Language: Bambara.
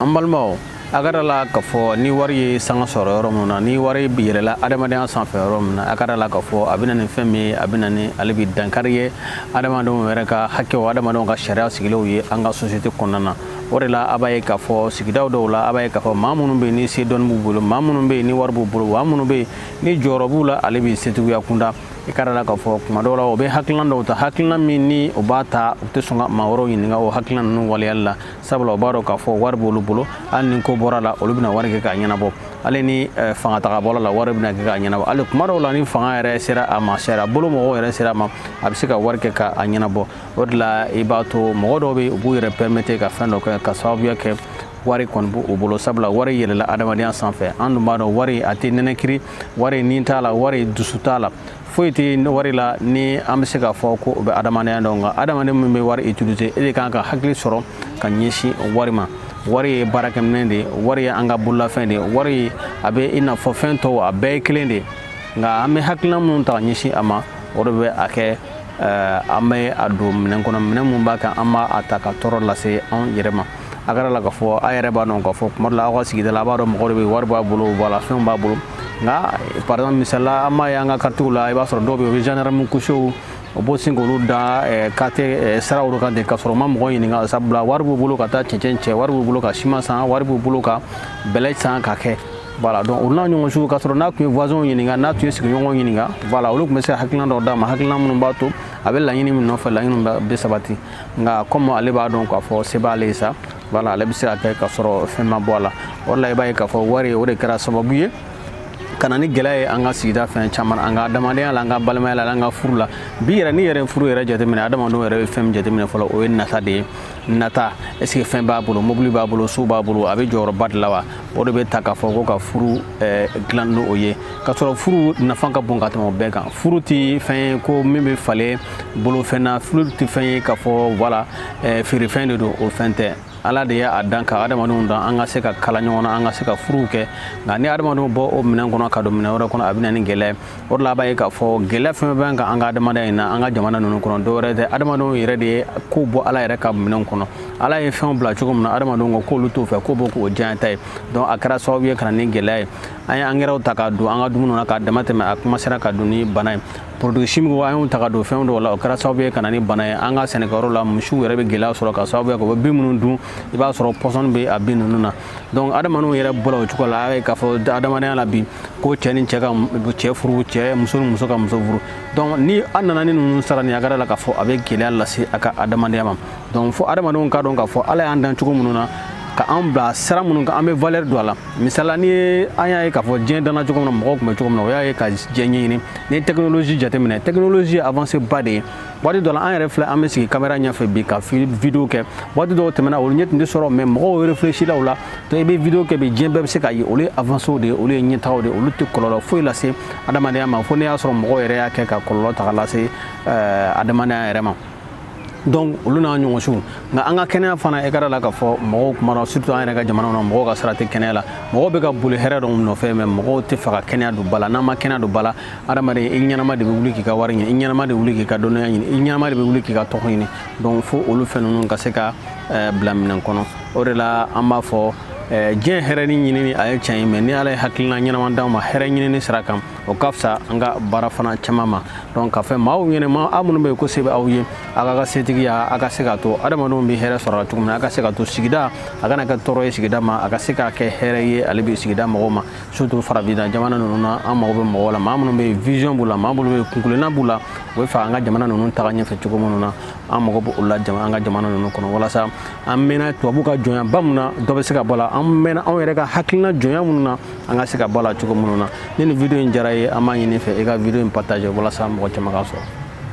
An balimaw, a ka da la k'a fɔ ni wari ye sanga sɔrɔ yɔrɔ min na, ni wari yɛlɛla adamadenya sanfɛ yɔrɔ min na, a ka da la k'a fɔ a bɛ na ni fɛn min ye, a bɛ na ni ale bi dankari ye adamadenw yɛrɛ ka hakɛw, adamadenw ka sariya sigilenw ye an ka société kɔnɔna na. O de la, a b'a ye k'a fɔ sigidaw dɔw la, a b'a ye k'a fɔ maa minnu bɛ yen ni se dɔnni b'u bolo, maa minnu bɛ yen ni wari b'u bolo, maa minnu bɛ yen ni jɔyɔrɔ b'u la, ale bi setigiya kunda, i ka da la k'a fɔ kuma dɔw la, o bɛ hakilina dɔw ta, hakilina min ni o b'a ta, u tɛ sɔn ka maa wɛrɛw ɲininka o hakilina ninnu waleyali la, sabula u b'a dɔn k'a fɔ wari b'olu bolo. Hali ni ko bɔra la, olu bɛna wari kɛ k'a ɲɛnabɔ. Hali ni fanga taga bɔra la, wari bɛna kɛ k'a ɲɛnabɔ. Hali kuma dɔw la, ni fanga yɛrɛ sera a ma, sariya bolo mɔgɔw yɛrɛ sera a ma, a bɛ se ka wari kɛ k'a ɲɛnabɔ. O de la, i b'a to mɔgɔ dɔw bɛ yen, u b'u yɛrɛ permettre ka fɛn dɔ kɛ ka sababuya kɛ wari kɔni b'u bolo, sabula wari yɛlɛla adamadenya sanfɛ. An dun b'a dɔn, wari a tɛ nɛnɛkiri, wari nin t'a la, wari dusu t'a la, foyi tɛ wari la ni an bɛ se k'a fɔ ko o bɛ adamadenya dɔn. Nka adamaden min bɛ wari utiliser, e de kan ka hakili sɔrɔ ka ɲɛsin wari ma. Wari ye baarakɛminɛn de ye, wari ye an ka bololafɛn de ye, wari a bɛ i n'a fɔ fɛn tɔw, a bɛɛ ye kelen de ye. Nka an bɛ hakilina minnu ta ka ɲɛsin a ma, o de bɛ a kɛ an bɛ a don minɛn kɔnɔ, minɛn mun b'a kan an b'a ta ka tɔɔrɔ lase anw yɛrɛ ma. A kɛra la k'a fɔ a yɛrɛ b'a dɔn k'a fɔ kuma dɔ la, aw ka sigida la, a b'a dɔn mɔgɔ de bɛ wari b'a bolo, voilà, fɛnw b'a bolo. Nka par exemple, misali la, an b'a ye an ka quartier la, i b'a sɔrɔ dɔw bɛ yen, u bɛ gendarme couché, o b'o sin k'olu da quartier siraw kan ten, k'a sɔrɔ u ma mɔgɔ ɲininka, sabula wari b'u bolo ka taa cɛncɛn cɛ, wari b'u bolo ka siman san, wari b'u bolo ka bɛlɛ san ka kɛ. Voilà, donc olu n'a ɲɔgɔn sugu, k'a sɔrɔ n'a tun ye voisinw ɲininka, n'a tun ye sigiɲɔgɔnw ɲininka, voilà, olu tun bɛ se ka hakilina dɔw d'a ma, hakilina minnu b'a to a bɛ laɲini min nɔfɛ, laɲini bɛ sabati. Nka comme ale b'a dɔn k'a fɔ se b'ale ye sa, voilà, ale bɛ se ka kɛ k'a sɔrɔ fɛn ma bɔ a la. O de la, i b'a ye k'a fɔ wari, o de kɛra sababu ye ka na ni gɛlɛya ye an ka sigida fɛn caman, an ka adamadenya la, an ka balimaya la, an ka furu la. Bi yɛrɛ, n'i yɛrɛ furu yɛrɛ jateminɛ, adamadenw yɛrɛ bɛ fɛn min jateminɛ fɔlɔ, o ye nata de ye. Nata, est ce que fɛn b'a bolo, mobili b'a bolo, so b'a bolo, a bɛ jɔyɔrɔba de la wa? O de bɛ ta k'a fɔ ko ka furu dilan n'o ye, k'a sɔrɔ furu nafa ka bon ka tɛmɛ o bɛɛ kan. Furu tɛ fɛn ye ko min bɛ falen bolofɛn na, furu tɛ fɛn ye k'a fɔ, voilà, feerefɛn de don, o fɛn tɛ. Ala de y'a dan ka adamadenw dan an ka se ka kala ɲɔgɔn na, an ka se ka furuw kɛ. Nka ni adamadenw bɔ o minɛn kɔnɔ ka don minɛn wɛrɛ kɔnɔ, a bɛ na ni gɛlɛya ye. O de la, a b'a ye k'a fɔ gɛlɛya fɛn fɛn kan an ka adamadenya in na, an ka jamana ninnu kɔnɔ, dɔw wɛrɛ tɛ, adamadenw yɛrɛ de ye ko bɔ Ala yɛrɛ ka minɛnw kɔnɔ. Ala ye fɛnw bila cogo min na, adamadenw ko k'olu t'o fɛ, k'o bɔ k'o diya ta ye. Donc a kɛra sababu ye ka na ni gɛlɛya ye. An ye angɛrɛw ta ka don an ka dumuni na k'a dama tɛmɛ, a kuma sera ka don ni bana ye. Produit chimique, an y'u ta ka don fɛn dɔw la, o kɛra sababu ye ka na ni bana ye. An ka sɛnɛkɛyɔrɔ la, misiw yɛrɛ bɛ gɛlɛya sɔrɔ ka sababu kɛ u bɛ bin minnu dun, i b'a sɔrɔ pɔsɔni bɛ a bin ninnu na. Donc adamadenw yɛrɛ bɔra o cogo la. A ye k'a fɔ adamadenya la bi, ko cɛ ni cɛ ka cɛ furu, cɛ muso ni muso ka muso furu. Donc ni an nana ni ninnu sara nin, a ka la k'a fɔ a bɛ gɛlɛya lase a ka adamadenya ma. Donc fo adamadenw k'a dɔn k'a fɔ Ala y'an dan cogo minnu na, ka an bila sira minnu kan, an bɛ valeur don a la. Misali la, ni an y'a ye k'a fɔ diɲɛ danna cogo min na, mɔgɔw tun bɛ cogo min na, o y'a ye ka diɲɛ ɲɛɲini. Ni ye technologie jateminɛ, technologie ye avancée ba de ye. Waati dɔ la, an yɛrɛ filɛ, an bɛ sigi caméra ɲɛfɛ bi ka vidéo kɛ. Waati dɔw tɛmɛna, olu ɲɛ tun tɛ sɔrɔ, mais mɔgɔw réfléchi la o la. Donc i bɛ vidéo kɛ bi, diɲɛ bɛɛ bɛ se k'a ye. Olu ye avancée de ye, olu ye ɲɛtagaw de ye, olu tɛ kɔlɔlɔ foyi lase adamadenya ma, fo n'i y'a sɔrɔ mɔgɔw yɛrɛ y'a kɛ ka kɔlɔlɔ ta ka lase adamadenya yɛrɛ ma. Donc olu n'a ɲɔgɔn sugu. Nka an ka kɛnɛya fana, e ka la k'a fɔ mɔgɔw kuma, surtout an yɛrɛ ka jamana kɔnɔ, mɔgɔw ka sira tɛ kɛnɛya la. Mɔgɔw bɛ ka boli hɛrɛ dɔw nɔfɛ, mais mɔgɔw tɛ fɛ ka kɛnɛya don ba la. N'an ma kɛnɛya don ba la, adamaden, i ɲɛnama de bɛ wuli k'i ka wari ɲini, i ɲɛnama de wuli k'i ka dɔnniya ɲini, i ɲɛnama de bɛ wuli k'i ka tɔgɔ ɲini. Donc fo olu fɛn ninnu ka se ka bila minɛn kɔnɔ. O de la, an b'a fɔ diɲɛ hɛrɛ ni ɲinini, a ye tiɲɛ ye, mais ni Ala ye hakilina ɲɛnama d'anw ma hɛrɛ ɲinini sira kan, o ka fisa an ka baara fana caman ma. Donc ka fɛn maaw ɲɛnɛ, ma aw minnu bɛ yen ko se bɛ aw ye, a ka setigiya, a ka se k'a to adamadenw bɛ hɛrɛ sɔrɔ la cogo min na, a ka se k'a to sigida a kana kɛ tɔɔrɔ ye sigida ma, a ka se k'a kɛ hɛrɛ ye ale bɛ sigida mɔgɔw ma. Surtout farafinna jamana ninnu na, an mago bɛ mɔgɔw la, maa minnu bɛ yen vision b'u la, maa minnu bɛ yen kunkilenna b'u la, u bɛ fɛ an ka jamana ninnu taga ɲɛfɛ cogo minnu na. An mago bɛ olu la an ka jamana ninnu kɔnɔ, walasa an mɛnna tubabu ka jɔnya ba mun na, dɔ bɛ se ka bɔ la. An mɛnna anw yɛrɛ ka hakilina jɔnya minnu na, an ka se ka bɔ a la cogo minnu na. Ni nin vidéo in diyara ye, an b'a ɲini fɛ i ka vidéo in partager walasa mɔgɔ caman k'a sɔrɔ.